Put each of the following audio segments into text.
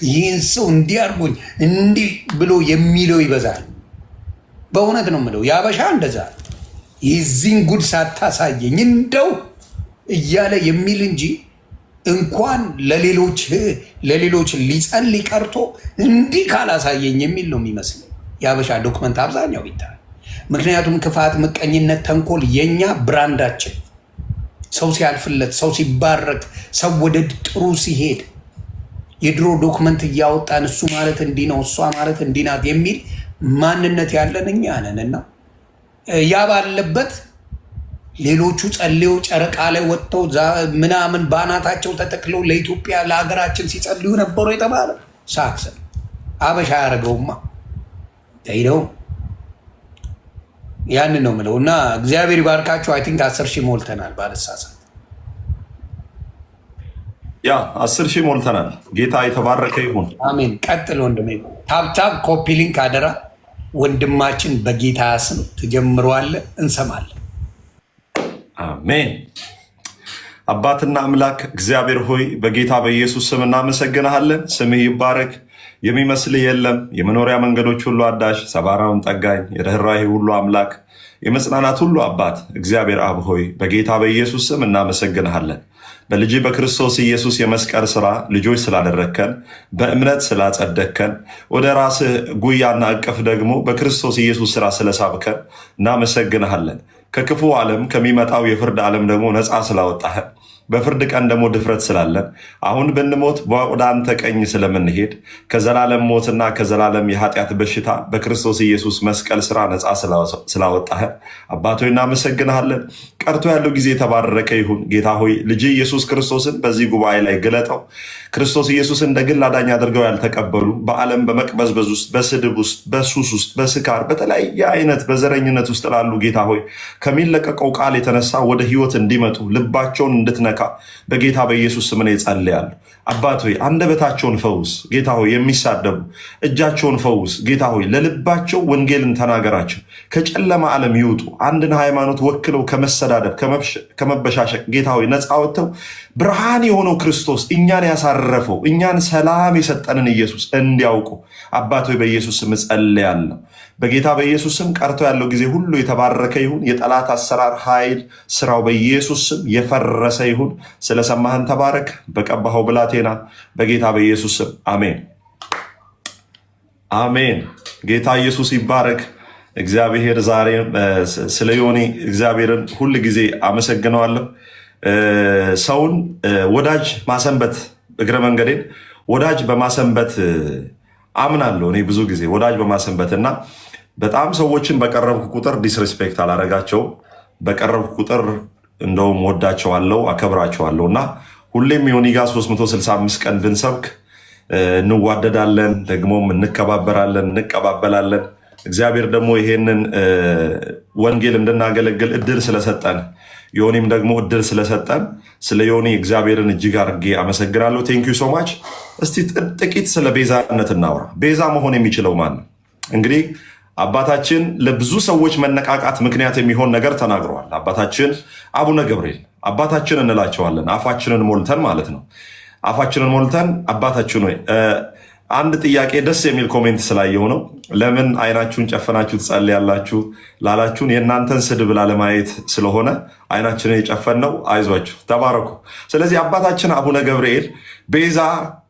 ይህን ሰው እንዲያርጉኝ እንዲህ ብሎ የሚለው ይበዛል። በእውነት ነው የምለው፣ የአበሻ እንደዛ የዚህን ጉድ ሳታሳየኝ እንደው እያለ የሚል እንጂ እንኳን ለሌሎች ሊጸልይ ቀርቶ እንዲህ ካላሳየኝ የሚል ነው የሚመስለኝ የአበሻ document አብዛኛው ቢታይ። ምክንያቱም ክፋት፣ ምቀኝነት፣ ተንኮል የኛ brand ኣችን። ሰው ሲያልፍለት፣ ሰው ሲባረክ፣ ሰው ወደ ጥሩ ሲሄድ የድሮ document እያወጣን እሱ ማለት እንዲህ ነው፣ እሷ ማለት እንዲህ ናት የሚል ማንነት ያለን እኛ ነን። እና ያ ባለበት ሌሎቹ ጸልየው ጨረቃ ላይ ወጥተው ምናምን ባናታቸው ተተክለው ለኢትዮጵያ ለሀገራችን ሲጸልዩ ነበሩ የተባለ ሳክስ አበሻ ያደረገውማ ይደው ያንን ነው ምለው። እና እግዚአብሔር ይባርካችሁ። I think 10,000 ሞልተናል ባልሳሳት። Yeah፣ 10,000 ሞልተናል። ጌታ የተባረከ ይሁን። አሜን። ቀጥል ወንድሜ። Tap tap copy link አደራ። ወንድማችን በጌታ ስም ትጀምረዋለህ፣ እንሰማለን። አሜን። አባትና አምላክ እግዚአብሔር ሆይ፣ በጌታ በኢየሱስ ስም እናመሰግንሃለን። ስምህ ይባረክ። የሚመስልህ የለም። የመኖሪያ መንገዶች ሁሉ አዳሽ፣ ሰባራውን ጠጋኝ፣ የርኅራኄ ሁሉ አምላክ፣ የመጽናናት ሁሉ አባት እግዚአብሔር አብ ሆይ፣ በጌታ በኢየሱስ ስም እናመሰግንሃለን። በልጅህ በክርስቶስ ኢየሱስ የመስቀል ስራ ልጆች ስላደረግከን፣ በእምነት ስላጸደቅከን፣ ወደ ራስህ ጉያና እቅፍ ደግሞ በክርስቶስ ኢየሱስ ስራ ስለሳብከን እናመሰግንሃለን። ከክፉ ዓለም፣ ከሚመጣው የፍርድ ዓለም ደግሞ ነፃ ስላወጣህን፣ በፍርድ ቀን ደግሞ ድፍረት ስላለን፣ አሁን ብንሞት ወደ አንተ ቀኝ ስለምንሄድ፣ ከዘላለም ሞትና ከዘላለም የኃጢአት በሽታ በክርስቶስ ኢየሱስ መስቀል ስራ ነፃ ስላወጣህን አባት ሆይ እናመሰግንሃለን። ቀርቶ ያለው ጊዜ የተባረከ ይሁን። ጌታ ሆይ፣ ልጅህ ኢየሱስ ክርስቶስን በዚህ ጉባኤ ላይ ግለጠው። ክርስቶስ ኢየሱስን እንደ ግል አዳኝ አድርገው ያልተቀበሉ፣ በዓለም በመቅበዝበዝ ውስጥ፣ በስድብ ውስጥ፣ በሱስ ውስጥ፣ በስካር፣ በተለያየ አይነት በዘረኝነት ውስጥ ላሉ፣ ጌታ ሆይ፣ ከሚለቀቀው ቃል የተነሳ ወደ ህይወት እንዲመጡ፣ ልባቸውን እንድትነካ በጌታ በኢየሱስ ስም እኔ እጸልያለሁ። አባት ሆይ፣ አንደበታቸውን ፈውስ። ጌታ ሆይ፣ የሚሳደቡ እጃቸውን ፈውስ። ጌታ ሆይ፣ ለልባቸው ወንጌልን ተናገራቸው። ከጨለማ ዓለም ይውጡ። አንድን ሃይማኖት ወክለው ከመሰዳደብ፣ ከመበሻሸቅ ጌታ ሆይ ነፃ ወጥተው ብርሃን የሆነው ክርስቶስ፣ እኛን ያሳረፈው፣ እኛን ሰላም የሰጠንን ኢየሱስ እንዲያውቁ አባት ሆይ በኢየሱስ ስም እጸልያለሁ። በጌታ በኢየሱስ ስም ቀርቶ ያለው ጊዜ ሁሉ የተባረከ ይሁን። የጠላት አሰራር፣ ኃይል፣ ስራው በኢየሱስ ስም የፈረሰ ይሁን። ስለሰማህን ተባረክ። በቀባኸው ብላቴና በጌታ በኢየሱስ ስም አሜን፣ አሜን። ጌታ ኢየሱስ ይባረክ። እግዚአብሔር ዛሬ ስለ ዮኒ እግዚአብሔርን ሁል ጊዜ አመሰግነዋለሁ። ሰውን ወዳጅ ማሰንበት፣ እግረ መንገዴን ወዳጅ በማሰንበት አምናለሁ። እኔ ብዙ ጊዜ ወዳጅ በማሰንበት እና በጣም ሰዎችን በቀረብኩ ቁጥር disrespect አላረጋቸውም። በቀረብኩ ቁጥር እንደውም ወዳቸዋለሁ፣ አከብራቸዋለሁ። እና ሁሌም ዮኒ ጋር 365 ቀን ብንሰብክ እንዋደዳለን፣ ደግሞም እንከባበራለን፣ እንቀባበላለን። እግዚአብሔር ደግሞ ይሄንን ወንጌል እንድናገለግል እድል ስለሰጠን፣ ዮኒም ደግሞ እድል ስለሰጠን ስለ ዮኒ እግዚአብሔርን እጅግ አድርጌ አመሰግናለሁ። Thank you so much። እስቲ ጥቂት ስለ ቤዛነት እናውራ። ቤዛ መሆን የሚችለው ማን ነው? እንግዲህ አባታችን ለብዙ ሰዎች መነቃቃት ምክንያት የሚሆን ነገር ተናግረዋል። አባታችን አቡነ ገብርኤል፣ አባታችን እንላቸዋለን፣ አፋችንን ሞልተን ማለት ነው። አፋችንን ሞልተን አባታችን ሆይ። አንድ ጥያቄ ደስ የሚል comment ስላየሁ ነው። ለምን አይናችሁን ጨፈናችሁ ትጸልያላችሁ ላላችሁን፣ የእናንተን ስድብ ላለማየት ስለሆነ አይናችንን የጨፈንነው። አይዟችሁ፣ ተባረኩ። ስለዚህ አባታችን አቡነ ገብርኤል ቤዛ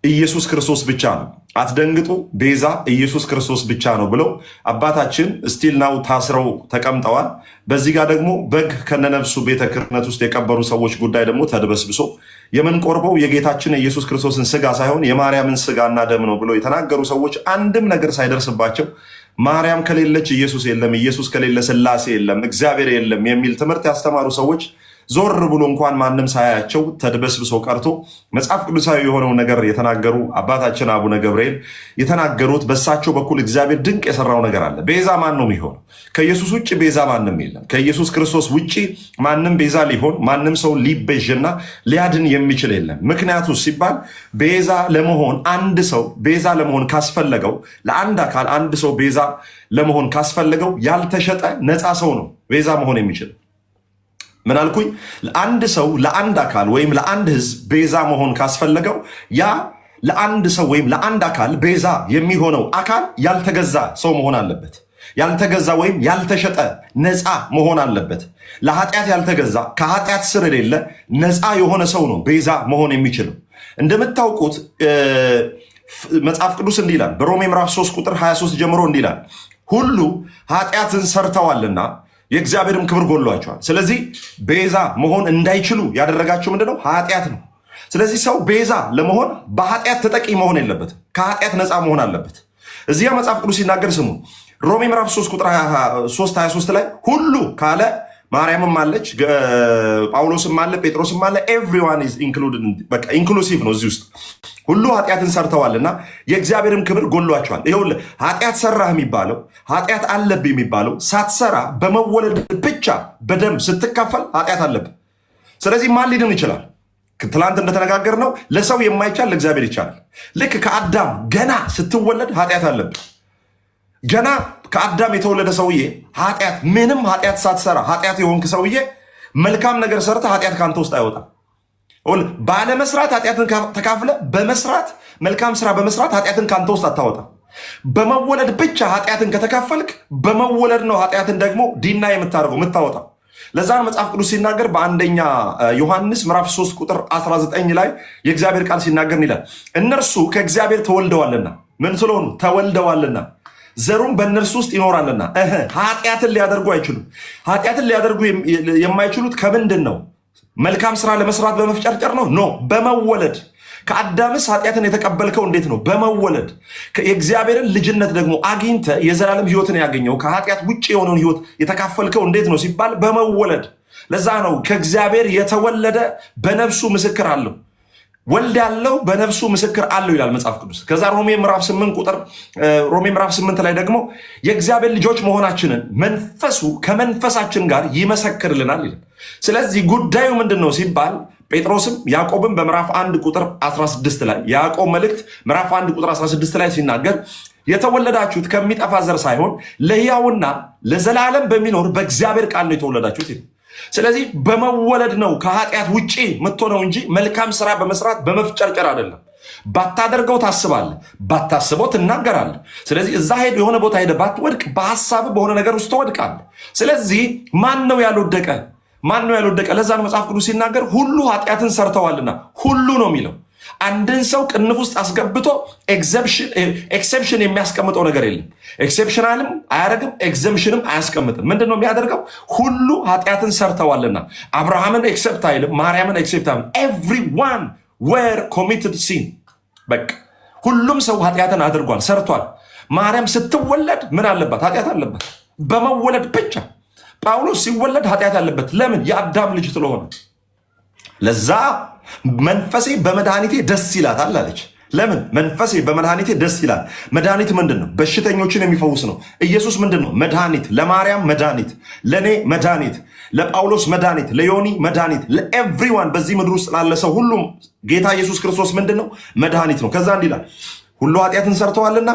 ኢየሱስ ክርስቶስ ብቻ ነው፣ አትደንግጡ፣ ቤዛ ኢየሱስ ክርስቶስ ብቻ ነው ብለው አባታችን still now ታስረው ተቀምጠዋል። በዚህ ጋር ደግሞ በግ ከነነፍሱ ቤተ ክህነት ውስጥ የቀበሩ ሰዎች ጉዳይ ደግሞ ተድበስብሶ፣ የምንቆርበው የጌታችን የኢየሱስ ክርስቶስን ስጋ ሳይሆን የማርያምን ስጋና ደም ነው ብለው የተናገሩ ሰዎች አንድም ነገር ሳይደርስባቸው፣ ማርያም ከሌለች ኢየሱስ የለም፣ ኢየሱስ ከሌለ ስላሴ የለም፣ እግዚአብሔር የለም የሚል ትምህርት ያስተማሩ ሰዎች ዞር ብሎ እንኳን ማንም ሳያያቸው ተድበስብሶ ቀርቶ፣ መጽሐፍ ቅዱሳዊ የሆነውን ነገር የተናገሩ አባታችን አቡነ ገብርኤል የተናገሩት፣ በእሳቸው በኩል እግዚአብሔር ድንቅ የሰራው ነገር አለ። ቤዛ ማን ነው የሚሆነው? ከኢየሱስ ውጭ ቤዛ ማንም የለም። ከኢየሱስ ክርስቶስ ውጭ ማንም ቤዛ ሊሆን፣ ማንም ሰው ሊቤዥና ሊያድን የሚችል የለም። ምክንያቱ ሲባል ቤዛ ለመሆን፣ አንድ ሰው ቤዛ ለመሆን ካስፈለገው፣ ለአንድ አካል አንድ ሰው ቤዛ ለመሆን ካስፈለገው ያልተሸጠ ነፃ ሰው ነው ቤዛ መሆን የሚችል። ምን አልኩኝ? ለአንድ ሰው፣ ለአንድ አካል ወይም ለአንድ ህዝብ ቤዛ መሆን ካስፈለገው ያ ለአንድ ሰው ወይም ለአንድ አካል ቤዛ የሚሆነው አካል ያልተገዛ ሰው መሆን አለበት። ያልተገዛ ወይም ያልተሸጠ ነፃ መሆን አለበት። ለኃጢአት ያልተገዛ፣ ከኃጢአት ስር የሌለ፣ ነፃ የሆነ ሰው ነው ቤዛ መሆን የሚችለው። እንደምታውቁት መጽሐፍ ቅዱስ እንዲህ ይላል። በሮሜ ምዕራፍ 3 ቁጥር 23 ጀምሮ እንዲህ ይላል፣ ሁሉ ኃጢአትን ሰርተዋልና የእግዚአብሔርም ክብር ጎድሏቸዋል። ስለዚህ ቤዛ መሆን እንዳይችሉ ያደረጋቸው ምንድነው? ኃጢአት ነው። ስለዚህ ሰው ቤዛ ለመሆን በኃጢአት ተጠቂ መሆን የለበትም። ከኃጢአት ነፃ መሆን አለበት። እዚያ መጽሐፍ ቅዱስ ሲናገር ስሙ፣ ሮሜ ምዕራፍ 3 ቁጥር 3 23 ላይ ሁሉ ካለ ማርያምም አለች፣ ጳውሎስም አለ፣ ጴጥሮስም አለ። Everyone is included፣ በቃ inclusive ነው እዚህ ውስጥ። ሁሉ ኃጢአትን ሰርተዋልና የእግዚአብሔርም ክብር ጎድሏቸዋል። ይኸውልህ፣ ኃጢአት ሰራህ የሚባለው፣ ኃጢአት አለብህ የሚባለው ሳትሰራ በመወለድ ብቻ በደም ስትካፈል ኃጢአት አለብህ። ስለዚህ ማን ሊድን ይችላል? ትላንት እንደተነጋገርነው ለሰው የማይቻል ለእግዚአብሔር ይቻላል። ልክ ከአዳም ገና ስትወለድ ኃጢአት አለብህ። ገና ከአዳም የተወለደ ሰውዬ ኃጢአት፣ ምንም ኃጢአት ሳትሰራ ኃጢአት የሆንክ ሰውዬ መልካም ነገር ሰርተህ ኃጢአት ከአንተ ውስጥ አይወጣም። ባለመስራት ኃጢአትን ተካፍለህ በመስራት፣ መልካም ስራ በመስራት ኃጢአትን ከአንተ ውስጥ አታወጣም። በመወለድ ብቻ ኃጢአትን ከተካፈልክ በመወለድ ነው ኃጢአትን ደግሞ deny የምታደርገው፣ የምታወጣው። ለዛ ነው መጽሐፍ ቅዱስ ሲናገር በአንደኛ ዮሐንስ ምዕራፍ 3 ቁጥር 19 ላይ የእግዚአብሔር ቃል ሲናገር ይላል፣ እነርሱ ከእግዚአብሔር ተወልደዋልና፣ ምን ስለሆኑ? ተወልደዋልና፣ ዘሩም በእነርሱ ውስጥ ይኖራልና ኃጢአትን ሊያደርጉ አይችሉም። ኃጢአትን ሊያደርጉ የማይችሉት ከምንድን ነው? መልካም ስራ ለመስራት በመፍጨርጨር ነው? No፣ በመወለድ። ከአዳምስ ኃጢአትን የተቀበልከው እንዴት ነው? በመወለድ። የእግዚአብሔርን ልጅነት ደግሞ አግኝተህ የዘላለም ሕይወትን ያገኘኸው፣ ከኃጢአት ውጭ የሆነውን ሕይወት የተካፈልከው እንዴት ነው ሲባል በመወለድ። ለዛ ነው ከእግዚአብሔር የተወለደ በነፍሱ ምስክር አለው፣ ወልድ ያለው በነፍሱ ምስክር አለው ይላል መጽሐፍ ቅዱስ። ከዛ ሮሜ ምዕራፍ 8 ላይ ደግሞ የእግዚአብሔር ልጆች መሆናችንን መንፈሱ ከመንፈሳችን ጋር ይመሰክርልናል ይላል። ስለዚህ ጉዳዩ ምንድን ነው ሲባል ጴጥሮስም ያዕቆብም በምዕራፍ 1 ቁጥር 16 ላይ፣ የያዕቆብ መልእክት ምዕራፍ 1 ቁጥር 16 ላይ ሲናገር የተወለዳችሁት ከሚጠፋ ዘር ሳይሆን ለሕያውና ለዘላለም በሚኖር በእግዚአብሔር ቃል ነው የተወለዳችሁት ይላል። ስለዚህ በመወለድ ነው ከኃጢአት ውጪ የምትሆነው እንጂ መልካም ስራ በመስራት በመፍጨርጨር አይደለም። ባታደርገው ታስባለህ፣ ባታስበው ትናገራለህ። ስለዚህ እዛ ሄድ የሆነ ቦታ ሄደህ ባትወድቅ በሀሳብ በሆነ ነገር ውስጥ ትወድቃለህ። ስለዚህ ማን ነው ያልወደቀ? ማን ነው ያልወደቀ? ለዛ ነው መጽሐፍ ቅዱስ ሲናገር ሁሉ ኃጢአትን ሰርተዋልና ሁሉ ነው የሚለው። አንድን ሰው ቅንፍ ውስጥ አስገብቶ exception የሚያስቀምጠው ነገር የለም። Exceptional ም አያደርግም፣ exemption ም አያስቀምጥም። ምንድን ነው የሚያደርገው? ሁሉ ኃጢአትን ሰርተዋልና አብርሃምን except አይልም፣ ማርያምን except አይልም። Everyone were committed sin። በቃ ሁሉም ሰው ኃጢአትን አድርጓል፣ ሰርቷል። ማርያም ስትወለድ ምን አለባት? ኃጢአት አለባት። በመወለድ ብቻ። ጳውሎስ ሲወለድ ኃጢአት አለበት። ለምን? የአዳም ልጅ ስለሆነ። ለዛ መንፈሴ በመድኃኒቴ ደስ ይላታል አለች። ለምን? መንፈሴ በመድኃኒቴ ደስ ይላል። መድኃኒት ምንድን ነው? በሽተኞችን የሚፈውስ ነው። ኢየሱስ ምንድን ነው? መድኃኒት። ለማርያም መድኃኒት፣ ለእኔ መድኃኒት፣ ለጳውሎስ መድኃኒት፣ ለዮኒ መድኃኒት፣ ለ everyone፣ በዚህ ምድር ውስጥ ላለ ሰው ሁሉም ጌታ ኢየሱስ ክርስቶስ ምንድን ነው? መድኃኒት ነው። ከዛ እንዲህ ይላል፣ ሁሉ ኃጢአትን ሰርተዋልና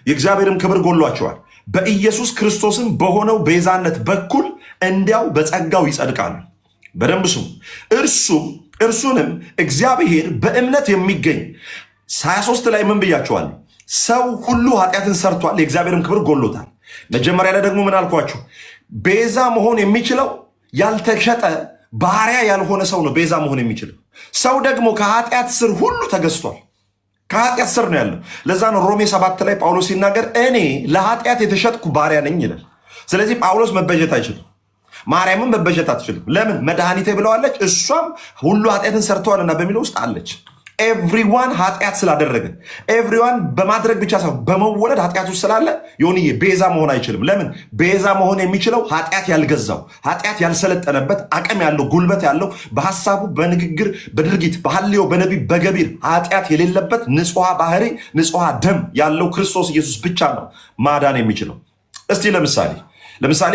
የእግዚአብሔርም ክብር ጎድሏቸዋል፣ በኢየሱስ ክርስቶስም በሆነው ቤዛነት በኩል እንዲያው በጸጋው ይጸድቃሉ። በደንብ ስሙ። እርሱም እርሱንም እግዚአብሔር በእምነት የሚገኝ 23 ላይ ምን ብያችኋለሁ? ሰው ሁሉ ኃጢአትን ሰርቷል፣ የእግዚአብሔርም ክብር ጎሎታል። መጀመሪያ ላይ ደግሞ ምን አልኳችሁ? ቤዛ መሆን የሚችለው ያልተሸጠ፣ ባሪያ ያልሆነ ሰው ነው ቤዛ መሆን የሚችለው። ሰው ደግሞ ከኃጢአት ስር ሁሉ ተገዝቷል። ከኃጢአት ስር ነው ያለው። ለዛ ነው ሮሜ 7 ላይ ጳውሎስ ሲናገር እኔ ለኃጢአት የተሸጥኩ ባሪያ ነኝ ይላል። ስለዚህ ጳውሎስ መቤዠት አይችልም። ማርያምም መቤዠት አትችልም። ለምን? መድኃኒቴ ብለዋለች። እሷም ሁሉ ኃጢአትን ሰርተዋልና በሚለው ውስጥ አለች። Everyone ኃጢአት ስላደረገ፣ everyone በማድረግ ብቻ ሳይሆን በመወለድ ኃጢአት ውስጥ ስላለ ዮኒዬ ቤዛ መሆን አይችልም። ለምን? ቤዛ መሆን የሚችለው ኃጢአት ያልገዛው፣ ኃጢአት ያልሰለጠነበት፣ አቅም ያለው፣ ጉልበት ያለው፣ በሀሳቡ፣ በንግግር፣ በድርጊት፣ በሐልዮ፣ በነቢብ፣ በገቢር ኃጢአት የሌለበት፣ ንጹሐ ባህሪ፣ ንጹሐ ደም ያለው ክርስቶስ ኢየሱስ ብቻ ነው ማዳን የሚችለው። እስቲ ለምሳሌ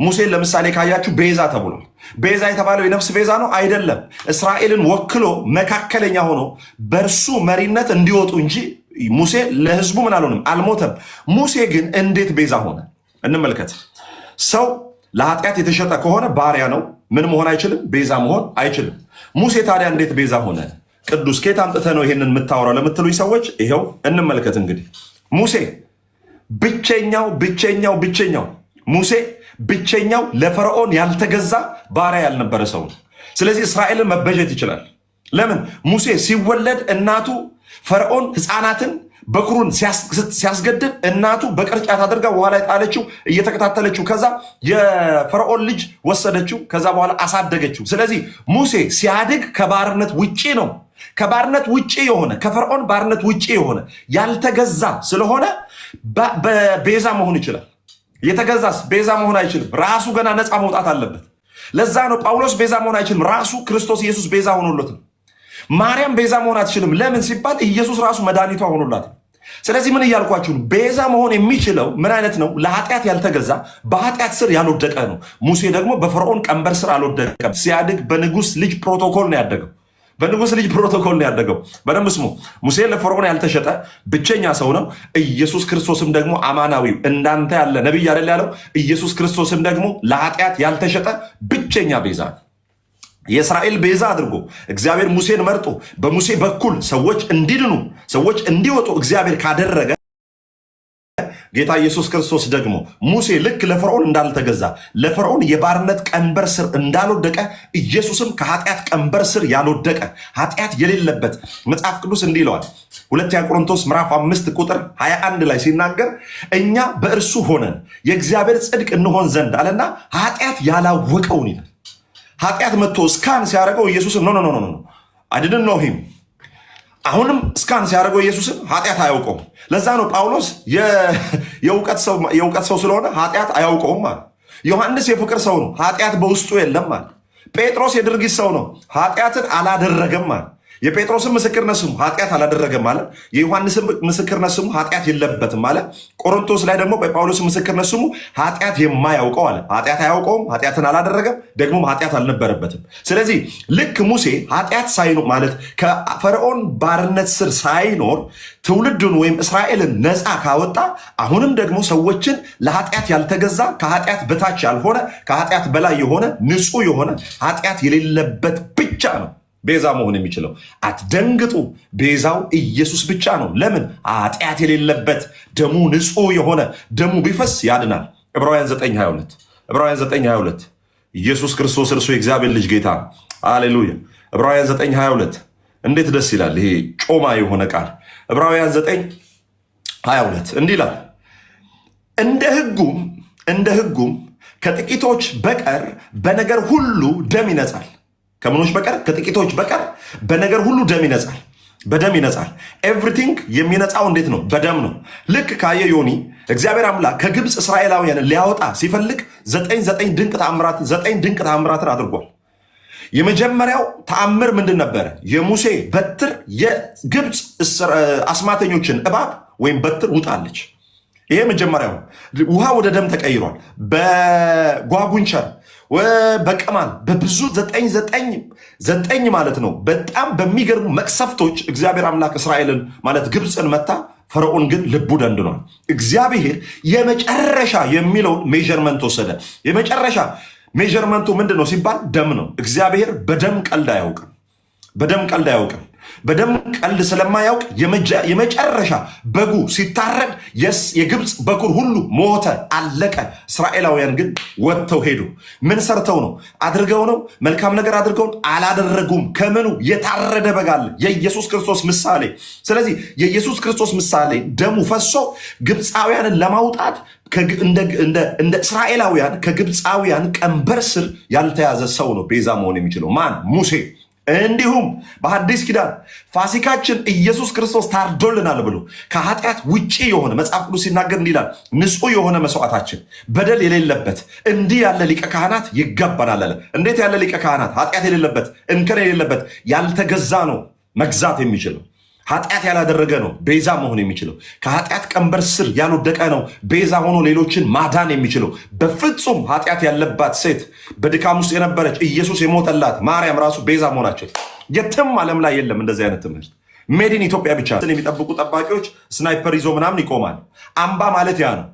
ሙሴን ለምሳሌ ካያችሁ ቤዛ ተብሏል። ቤዛ የተባለው የነፍስ ቤዛ ነው አይደለም። እስራኤልን ወክሎ መካከለኛ ሆኖ በእርሱ መሪነት እንዲወጡ እንጂ ሙሴ ለሕዝቡ ምን አልሆንም፣ አልሞተም። ሙሴ ግን እንዴት ቤዛ ሆነ? እንመልከት። ሰው ለኃጢአት የተሸጠ ከሆነ ባሪያ ነው። ምን መሆን አይችልም? ቤዛ መሆን አይችልም። ሙሴ ታዲያ እንዴት ቤዛ ሆነ? ቅዱስ ከየት አምጥተህ ነው ይሄንን የምታወራው ለምትሉኝ ሰዎች ይኸው እንመልከት። እንግዲህ ሙሴ ብቸኛው ብቸኛው ብቸኛው ሙሴ ብቸኛው ለፈርዖን ያልተገዛ ባሪያ ያልነበረ ሰው ነው። ስለዚህ እስራኤልን መቤዠት ይችላል። ለምን? ሙሴ ሲወለድ እናቱ ፈርዖን ሕፃናትን በኩሩን ሲያስገድል እናቱ በቅርጫት አድርጋ ውሃ ላይ ጣለችው፣ እየተከታተለችው። ከዛ የፈርዖን ልጅ ወሰደችው፣ ከዛ በኋላ አሳደገችው። ስለዚህ ሙሴ ሲያድግ ከባርነት ውጪ ነው። ከባርነት ውጪ የሆነ፣ ከፈርዖን ባርነት ውጪ የሆነ፣ ያልተገዛ ስለሆነ ቤዛ መሆን ይችላል። የተገዛስ ቤዛ መሆን አይችልም። ራሱ ገና ነፃ መውጣት አለበት። ለዛ ነው ጳውሎስ ቤዛ መሆን አይችልም። ራሱ ክርስቶስ ኢየሱስ ቤዛ ሆኖለት ነው። ማርያም ቤዛ መሆን አትችልም። ለምን ሲባል ኢየሱስ ራሱ መድኃኒቷ ሆኖላት ነው። ስለዚህ ምን እያልኳችሁ ነው? ቤዛ መሆን የሚችለው ምን አይነት ነው? ለኃጢአት ያልተገዛ፣ በኃጢአት ስር ያልወደቀ ነው። ሙሴ ደግሞ በፈርዖን ቀንበር ስር አልወደቀም። ሲያድግ በንጉስ ልጅ ፕሮቶኮል ነው ያደገው። በንጉስ ልጅ ፕሮቶኮል ነው ያደገው። በደንብ ስሙ። ሙሴ ለፈርዖን ያልተሸጠ ብቸኛ ሰው ነው። ኢየሱስ ክርስቶስም ደግሞ አማናዊው እንዳንተ ያለ ነቢይ አይደል ያለው። ኢየሱስ ክርስቶስም ደግሞ ለኃጢአት ያልተሸጠ ብቸኛ ቤዛ ነው። የእስራኤል ቤዛ አድርጎ እግዚአብሔር ሙሴን መርጦ በሙሴ በኩል ሰዎች እንዲድኑ፣ ሰዎች እንዲወጡ እግዚአብሔር ካደረገ፣ ጌታ ኢየሱስ ክርስቶስ ደግሞ ሙሴ ልክ ለፈርዖን እንዳልተገዛ፣ ለፈርዖን የባርነት ቀንበር ስር እንዳልወደቀ፣ ኢየሱስም ከኃጢአት ቀንበር ስር ያልወደቀ፣ ኃጢአት የሌለበት። መጽሐፍ ቅዱስ እንዲህ ይለዋል። ሁለተኛ ቆሮንቶስ ምዕራፍ 5 ቁጥር 21 ላይ ሲናገር እኛ በእርሱ ሆነን የእግዚአብሔር ጽድቅ እንሆን ዘንድ አለና ኃጢአት ያላወቀውን ይላል። ኃጢአት መጥቶ scan ሲያደርገው ኢየሱስን no, no, no, no, I didn't know him። አሁንም scan ሲያደርገው ኢየሱስን ኃጢአት አያውቀውም። ለዛ ነው ጳውሎስ የእውቀት ሰው ስለሆነ ኃጢአት አያውቀውም አለ። ዮሐንስ የፍቅር ሰው ነው፣ ኃጢአት በውስጡ የለም አለ። ጴጥሮስ የድርጊት ሰው ነው፣ ኃጢአትን አላደረገም አለ። የጴጥሮስን ምስክርነት ስሙ፣ ኃጢአት አላደረገም አለ። የዮሐንስን ምስክርነት ስሙ፣ ኃጢአት የለበትም አለ። ቆሮንቶስ ላይ ደግሞ በጳውሎስ ምስክርነት ስሙ፣ ኃጢአት የማያውቀው አለ። ኃጢአት አያውቀውም፣ ኃጢአትን አላደረገም፣ ደግሞም ኃጢአት አልነበረበትም። ስለዚህ ልክ ሙሴ ኃጢአት ሳይኖር፣ ማለት ከፈርዖን ባርነት ስር ሳይኖር ትውልዱን ወይም እስራኤልን ነፃ ካወጣ፣ አሁንም ደግሞ ሰዎችን ለኃጢአት ያልተገዛ፣ ከኃጢአት በታች ያልሆነ፣ ከኃጢአት በላይ የሆነ፣ ንጹህ የሆነ፣ ኃጢአት የሌለበት ብቻ ነው ቤዛ መሆን የሚችለው። አትደንግጡ፣ ቤዛው ኢየሱስ ብቻ ነው። ለምን? ኃጢአት የሌለበት፣ ደሙ ንጹህ የሆነ፣ ደሙ ቢፈስ ያድናል። ዕብራውያን 9:22፣ ዕብራውያን 9:22። ኢየሱስ ክርስቶስ እርሱ የእግዚአብሔር ልጅ ጌታ ነው። አሌሉያ። ዕብራውያን 9:22 እንዴት ደስ ይላል! ይሄ ጮማ የሆነ ቃል ዕብራውያን 9:22 እንዲህ ይላል፣ እንደ ሕጉም ከጥቂቶች በቀር በነገር ሁሉ ደም ይነጻል። ከምኖች በቀር? ከጥቂቶች በቀር በነገር ሁሉ ደም ይነጻል። በደም ይነጻል። Everything የሚነጻው እንዴት ነው? በደም ነው። ልክ ካየ ዮኒ እግዚአብሔር አምላክ ከግብፅ እስራኤላውያንን ሊያወጣ ሲፈልግ ዘጠኝ ድንቅ ተአምራትን አድርጓል። የመጀመሪያው ተአምር ምንድን ነበረ? የሙሴ በትር የግብፅ አስማተኞችን እባብ ወይም በትር ውጣለች። ይሄ መጀመሪያው። ውሃ ወደ ደም ተቀይሯል። በጓጉንቸር፣ በቅማል፣ በብዙ ዘጠኝ ዘጠኝ ዘጠኝ ማለት ነው። በጣም በሚገርሙ መቅሰፍቶች እግዚአብሔር አምላክ እስራኤልን ማለት ግብፅን መታ። ፈርዖን ግን ልቡ ደንድኗል። እግዚአብሔር የመጨረሻ የሚለውን measurement ወሰደ። የመጨረሻ measurement ኡ ምንድን ነው ሲባል ደም ነው። እግዚአብሔር በደም ቀልድ አያውቅም። በደም ቀልድ አያውቅም። በደም ቀልድ ስለማያውቅ የመጨረሻ በጉ ሲታረድ የግብፅ በኩር ሁሉ ሞተ፣ አለቀ። እስራኤላውያን ግን ወጥተው ሄዱ። ምን ሰርተው ነው? አድርገው ነው? መልካም ነገር አድርገው አላደረጉም። ከምኑ የታረደ በግ አለ፣ የኢየሱስ ክርስቶስ ምሳሌ። ስለዚህ የኢየሱስ ክርስቶስ ምሳሌ ደሙ ፈሶ ግብፃውያንን ለማውጣት እንደ እስራኤላውያን ከግብፃውያን ቀንበር ስር ያልተያዘ ሰው ነው ቤዛ መሆን የሚችለው። ማን? ሙሴ። እንዲሁም በሐዲስ ኪዳን ፋሲካችን ኢየሱስ ክርስቶስ ታርዶልናል ብሎ ከኃጢአት ውጪ የሆነ፣ መጽሐፍ ቅዱስ ሲናገር እንዲህ ይላል፣ ንጹሕ የሆነ መስዋዕታችን በደል የሌለበት እንዲህ ያለ ሊቀ ካህናት ይገባናል አለ። እንዴት ያለ ሊቀ ካህናት? ኃጢአት የሌለበት፣ እንከን የሌለበት፣ ያልተገዛ ነው መግዛት የሚችለው። ኃጢአት ያላደረገ ነው ቤዛ መሆን የሚችለው። ከኃጢአት ቀንበር ስር ያልወደቀ ነው ቤዛ ሆኖ ሌሎችን ማዳን የሚችለው። በፍጹም ኃጢአት ያለባት ሴት፣ በድካም ውስጥ የነበረች፣ ኢየሱስ የሞተላት ማርያም ራሱ ቤዛ መሆን አትችልም። የትም ዓለም ላይ የለም እንደዚህ አይነት ትምህርት። Made in ኢትዮጵያ ብቻ። የሚጠብቁ ጠባቂዎች sniper ይዞ ምናምን ይቆማል። አምባ ማለት ያ ነው።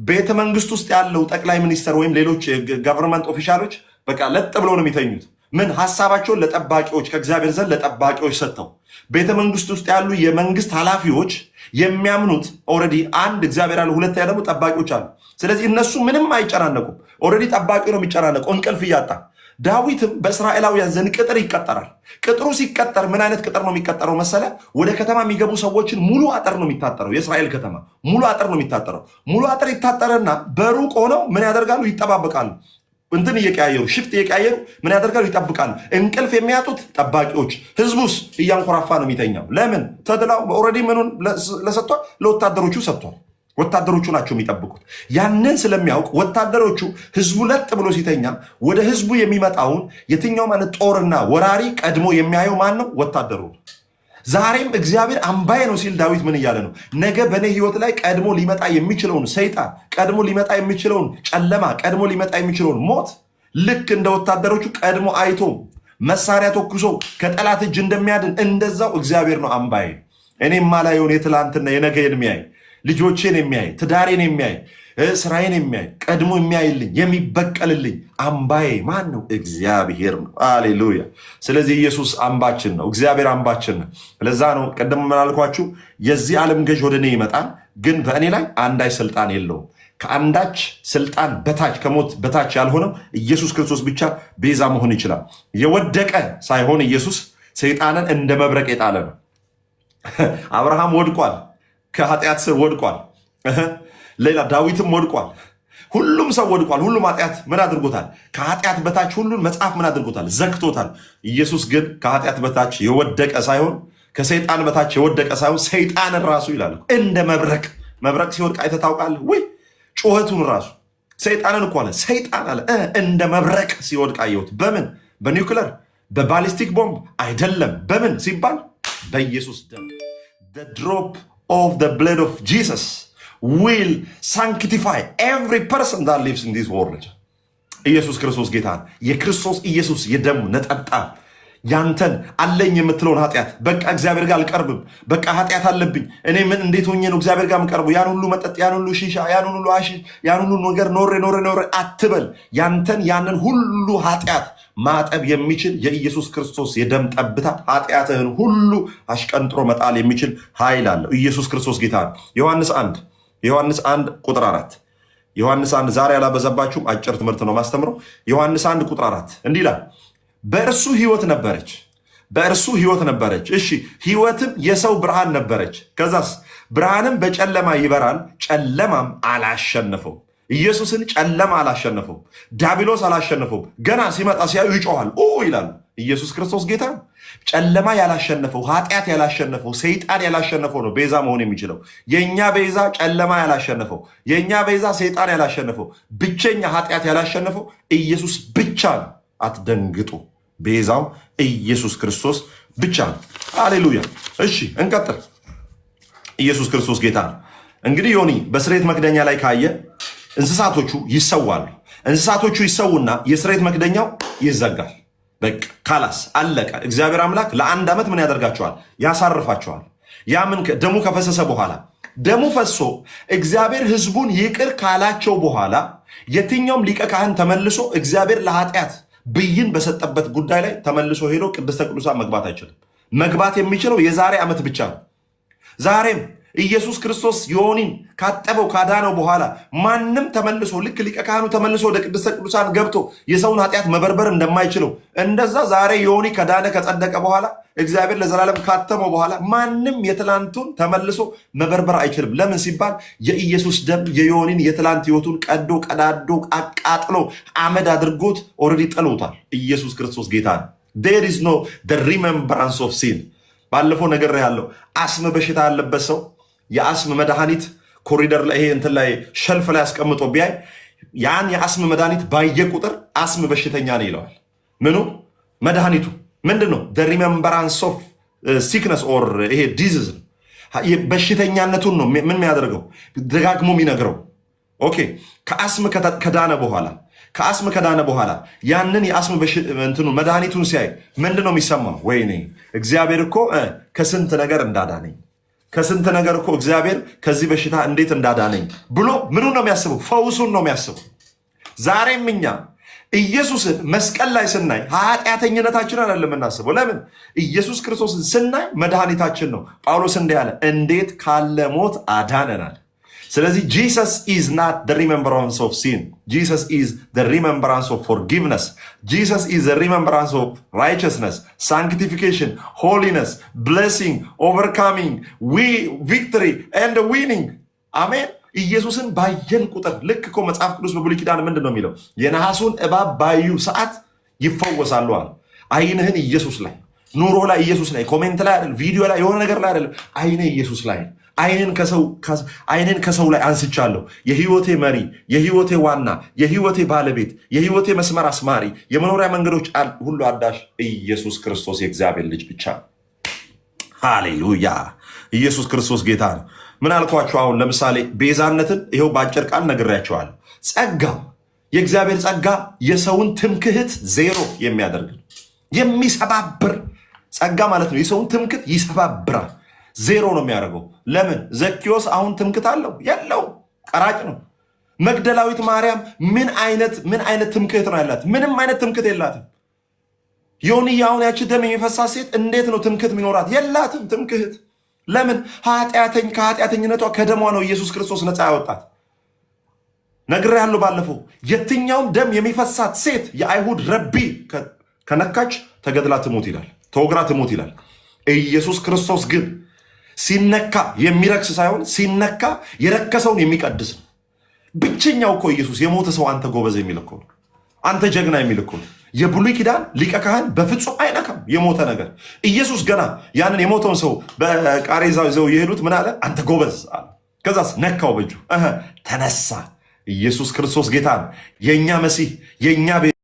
ቤተ መንግስት ውስጥ ያለው ጠቅላይ ሚኒስተር ወይም ሌሎች government official ኦች በቃ ለጥ ብለው ነው የሚተኙት። ምን ሀሳባቸውን ለጠባቂዎች፣ ከእግዚአብሔር ዘንድ ለጠባቂዎች ሰጥተው፣ ቤተ መንግስት ውስጥ ያሉ የመንግስት ኃላፊዎች የሚያምኑት already አንድ እግዚአብሔር አለ፣ ሁለተኛ ደግሞ ጠባቂዎች አሉ። ስለዚህ እነሱ ምንም አይጨናነቁም። Already ጠባቂው ነው የሚጨናነቀው እንቅልፍ እያጣ። ዳዊትም በእስራኤላውያን ዘንድ ቅጥር ይቀጠራል። ቅጥሩ ሲቀጠር ምን አይነት ቅጥር ነው የሚቀጠረው መሰለ? ወደ ከተማ የሚገቡ ሰዎችን ሙሉ አጥር ነው የሚታጠረው። የእስራኤል ከተማ ሙሉ አጥር ነው የሚታጠረው። ሙሉ አጥር ይታጠረና በሩቅ ሆነው ምን ያደርጋሉ? ይጠባበቃሉ። እንትን እየቀያየሩ፣ shift እየቀያየሩ ምን ያደርጋሉ? ይጠብቃሉ። እንቅልፍ የሚያጡት ጠባቂዎች፣ ህዝቡስ እያንኮራፋ ነው የሚተኛው። ለምን? ተድላው already ምኑን ለሰጥቷል? ለወታደሮቹ ሰጥቷል። ወታደሮቹ ናቸው የሚጠብቁት። ያንን ስለሚያውቅ ወታደሮቹ ህዝቡ ለጥ ብሎ ሲተኛ ወደ ህዝቡ የሚመጣውን የትኛውም አይነት ጦርና ወራሪ ቀድሞ የሚያየው ማን ነው? ወታደሩ ነው። ዛሬም እግዚአብሔር አምባዬ ነው ሲል ዳዊት ምን እያለ ነው? ነገ በእኔ ህይወት ላይ ቀድሞ ሊመጣ የሚችለውን ሰይጣን፣ ቀድሞ ሊመጣ የሚችለውን ጨለማ፣ ቀድሞ ሊመጣ የሚችለውን ሞት ልክ እንደ ወታደሮቹ ቀድሞ አይቶ መሳሪያ ተኩሶ ከጠላት እጅ እንደሚያድን እንደዛው እግዚአብሔር ነው አምባዬ። እኔ የማላየውን የትላንትና የነገን የሚያይ፣ ልጆቼን የሚያይ፣ ትዳሬን የሚያይ፣ ስራዬን የሚያይ፣ ቀድሞ የሚያይልኝ፣ የሚበቀልልኝ አምባዬ ማን ነው? እግዚአብሔር ነው። አሌሉያ። ስለዚህ ኢየሱስ አምባችን ነው። እግዚአብሔር አምባችን ነው። ለዛ ነው ቅድም ምን አልኳችሁ? የዚህ ዓለም ገዥ ወደ እኔ ይመጣል፣ ግን በእኔ ላይ አንዳች ስልጣን የለውም። ከአንዳች ስልጣን በታች፣ ከሞት በታች ያልሆነው ኢየሱስ ክርስቶስ ብቻ ቤዛ መሆን ይችላል። የወደቀ ሳይሆን ኢየሱስ ሰይጣንን እንደ መብረቅ የጣለ ነው። አብርሃም ወድቋል፣ ከኃጢአት ስር ወድቋል። ሌላ ዳዊትም ወድቋል። ሁሉም ሰው ወድቋል። ሁሉም ኃጢአት ምን አድርጎታል? ከኃጢአት በታች ሁሉን መጽሐፍ ምን አድርጎታል? ዘግቶታል። ኢየሱስ ግን ከኃጢአት በታች የወደቀ ሳይሆን፣ ከሰይጣን በታች የወደቀ ሳይሆን፣ ሰይጣንን ራሱ ይላል እንደ መብረቅ። መብረቅ ሲወድቅ አይተህ ታውቃለህ ወይ? ጩኸቱን ራሱ። ሰይጣንን እኮ አለ፣ ሰይጣን አለ እንደ መብረቅ ሲወድቅ አየሁት። በምን? በኒውክለር፣ በ ballistic bomb አይደለም። በምን ሲባል በኢየሱስ ደም። The drop of the blood of Jesus will sanctify every person that lives in this world። ኢየሱስ ክርስቶስ ጌታ ነው። የክርስቶስ ኢየሱስ የደሙ ነጠብጣብ ያንተን አለኝ የምትለውን ኃጢአት፣ በቃ እግዚአብሔር ጋር አልቀርብም፣ በቃ ኃጢአት አለብኝ፣ እኔ ምን እንዴት ሆኜ ነው እግዚአብሔር ጋር የምቀርበው? ያን ሁሉ መጠጥ፣ ያን ሁሉ ሺሻ፣ ያን ሁሉ አሺሽ፣ ያን ሁሉ ነገር ኖሬ ኖሬ ኖሬ አትበል። ያንተን ያንን ሁሉ ኃጢአት ማጠብ የሚችል የኢየሱስ ክርስቶስ የደም ጠብታ ኃጢአትህን ሁሉ አሽቀንጥሮ መጣል የሚችል ኃይል አለው። ኢየሱስ ክርስቶስ ጌታ ነው። ዮሐንስ 1 ቁጥር 4። ዮሐንስ 1፣ ዛሬ አላበዛባችሁም፣ አጭር ትምህርት ነው ማስተምረው። ዮሐንስ 1 ቁጥር 4 እንዲህ ይላል፣ በእርሱ ህይወት ነበረች፣ በእርሱ ህይወት ነበረች። እሺ፣ ህይወትም የሰው ብርሃን ነበረች። ከዛስ? ብርሃንም በጨለማ ይበራል፣ ጨለማም አላሸነፈውም። ኢየሱስን ጨለማ አላሸነፈውም፣ ዲያብሎስ አላሸነፈውም። ገና ሲመጣ ሲያዩ ይጮኻል፣ ኡ ይላሉ። ኢየሱስ ክርስቶስ ጌታ ነው። ጨለማ ያላሸነፈው፣ ኃጢአት ያላሸነፈው፣ ሰይጣን ያላሸነፈው ነው ቤዛ መሆን የሚችለው። የእኛ ቤዛ ጨለማ ያላሸነፈው፣ የእኛ ቤዛ ሰይጣን ያላሸነፈው፣ ብቸኛ ኃጢአት ያላሸነፈው ኢየሱስ ብቻ ነው። አትደንግጡ። ቤዛው ኢየሱስ ክርስቶስ ብቻ ነው። አሌሉያ። እሺ እንቀጥል። ኢየሱስ ክርስቶስ ጌታ ነው። እንግዲህ ዮኒ፣ በስርየት መክደኛ ላይ ካየ እንስሳቶቹ ይሰዋሉ። እንስሳቶቹ ይሰዉና የስርየት መክደኛው ይዘጋል። በቃ ካላስ አለቀ። እግዚአብሔር አምላክ ለአንድ ዓመት ምን ያደርጋቸዋል? ያሳርፋቸዋል። ያ ምን ደሙ ከፈሰሰ በኋላ፣ ደሙ ፈሶ እግዚአብሔር ሕዝቡን ይቅር ካላቸው በኋላ የትኛውም ሊቀ ካህን ተመልሶ እግዚአብሔር ለኃጢአት ብይን በሰጠበት ጉዳይ ላይ ተመልሶ ሄዶ ቅድስተ ቅዱሳን መግባት አይችልም። መግባት የሚችለው የዛሬ ዓመት ብቻ ነው። ዛሬም ኢየሱስ ክርስቶስ ዮኒን ካጠበው፣ ካዳነው በኋላ ማንም ተመልሶ፣ ልክ ሊቀ ካህኑ ተመልሶ ወደ ቅድስተ ቅዱሳን ገብቶ የሰውን ኃጢአት መበርበር እንደማይችለው፣ እንደዛ ዛሬ ዮኒ ከዳነ፣ ከጸደቀ በኋላ፣ እግዚአብሔር ለዘላለም ካተመው በኋላ ማንም የትላንቱን ተመልሶ መበርበር አይችልም። ለምን ሲባል የኢየሱስ ደም የዮኒን የትላንት ህይወቱን ቀዶ፣ ቀዳዶ፣ አቃጥሎ፣ አመድ አድርጎት already ጥሎታል። ኢየሱስ ክርስቶስ ጌታ ነው። There is no remembrance of sin። ባለፈው ነገር ያለው አስም በሽታ ያለበት ሰው የአስም መድኃኒት ኮሪደር ላይ፣ ይሄ እንትን ላይ፣ shelf ላይ አስቀምጦ ቢያይ ያን የአስም መድኃኒት ባየ ቁጥር አስም በሽተኛ ነው ይለዋል። ምኑ? መድኃኒቱ ምንድን ነው? Remembrance of sickness or ይሄ disease ነው። በሽተኛነቱን ነው ምን የሚያደርገው፣ ደጋግሞ የሚነግረው። Okay፣ ከአስም ከዳነ በኋላ ያንን የአስም እንትኑ መድኃኒቱን ሲያይ ምንድን ነው የሚሰማው? ወይኔ እግዚአብሔር እኮ ከስንት ነገር እንዳዳነኝ፣ ከስንት ነገር እኮ እግዚአብሔር ከዚህ በሽታ እንዴት እንዳዳነኝ ብሎ ምኑን ነው የሚያስበው? ፈውሱን ነው የሚያስበው። ዛሬም እኛ ኢየሱስን መስቀል ላይ ስናይ ኃጢአተኝነታችንን አይደለም የምናስበው። ለምን? ኢየሱስ ክርስቶስን ስናይ መድኃኒታችን ነው። ጳውሎስ እንዲህ አለ፣ እንዴት ካለ ሞት አዳነናል። ስለዚህ Jesus is not the remembrance of sin. Jesus is the remembrance of forgiveness. Jesus is the remembrance of righteousness, sanctification, holiness, blessing, overcoming, victory and winning። አሜን። ኢየሱስን ባየን ቁጥር ልክ እኮ መጽሐፍ ቅዱስ በብሉይ ኪዳን ምንድን ነው የሚለው? የነሐሱን እባብ ባዩ ሰዓት ይፈወሳሉ አለ። አይንህን ኢየሱስ ላይ፣ ኑሮ ላይ ኢየሱስ ላይ፣ comment ላይ አይደለም፣ ቪዲዮ ላይ፣ የሆነ ነገር ላይ አይደለም። አይንህ ኢየሱስ ላይ። አይንን ከሰው ላይ አንስቻለሁ። የህይወቴ መሪ፣ የህይወቴ ዋና፣ የህይወቴ ባለቤት፣ የህይወቴ መስመር አስማሪ፣ የመኖሪያ መንገዶች ሁሉ አዳሽ ኢየሱስ ክርስቶስ የእግዚአብሔር ልጅ ብቻ ነው። ሃሌሉያ! ኢየሱስ ክርስቶስ ጌታ ነው። ምን አልኳችሁ? አሁን ለምሳሌ ቤዛነትን ይኸው በአጭር ቃል ነግሬያችኋለሁ። ጸጋ፣ የእግዚአብሔር ጸጋ የሰውን ትምክህት ዜሮ የሚያደርግ ነው፣ የሚሰባብር ጸጋ ማለት ነው። የሰውን ትምክህት ይሰባብራል፣ ዜሮ ነው የሚያደርገው። ለምን? ዘኪዮስ አሁን ትምክህት አለው? የለው፣ ቀራጭ ነው። መግደላዊት ማርያም ምን አይነት ትምክህት ነው ያላት? ምንም አይነት ትምክህት የላትም። ዮኒ፣ አሁን ያቺ ደም የሚፈሳት ሴት እንዴት ነው ትምክህት የሚኖራት? የላትም ትምክህት። ለምን? ከኃጢአተኝነቷ ከደሟ ነው ኢየሱስ ክርስቶስ ነፃ ያወጣት። ነግሬያለሁ ባለፈው። የትኛውም ደም የሚፈሳት ሴት የአይሁድ ረቢ ከነካች ተገድላ ትሙት ይላል፣ ተወግራ ትሙት ይላል። ኢየሱስ ክርስቶስ ግን ሲነካ የሚረክስ ሳይሆን ሲነካ የረከሰውን የሚቀድስ ነው። ብቸኛው እኮ ኢየሱስ የሞተ ሰው አንተ ጎበዝ የሚል እኮ ነው። አንተ ጀግና የሚል እኮ ነው። የብሉይ ኪዳን ሊቀ ካህን በፍጹም አይነካም የሞተ ነገር። ኢየሱስ ገና ያንን የሞተውን ሰው በቃሬዛ ይዘው የሄዱት ምን አለ? አንተ ጎበዝ አለ። ከዛስ ነካው በእጁ፣ ተነሳ። ኢየሱስ ክርስቶስ ጌታ ነው። የእኛ መሲህ፣ የእኛ ቤዛ።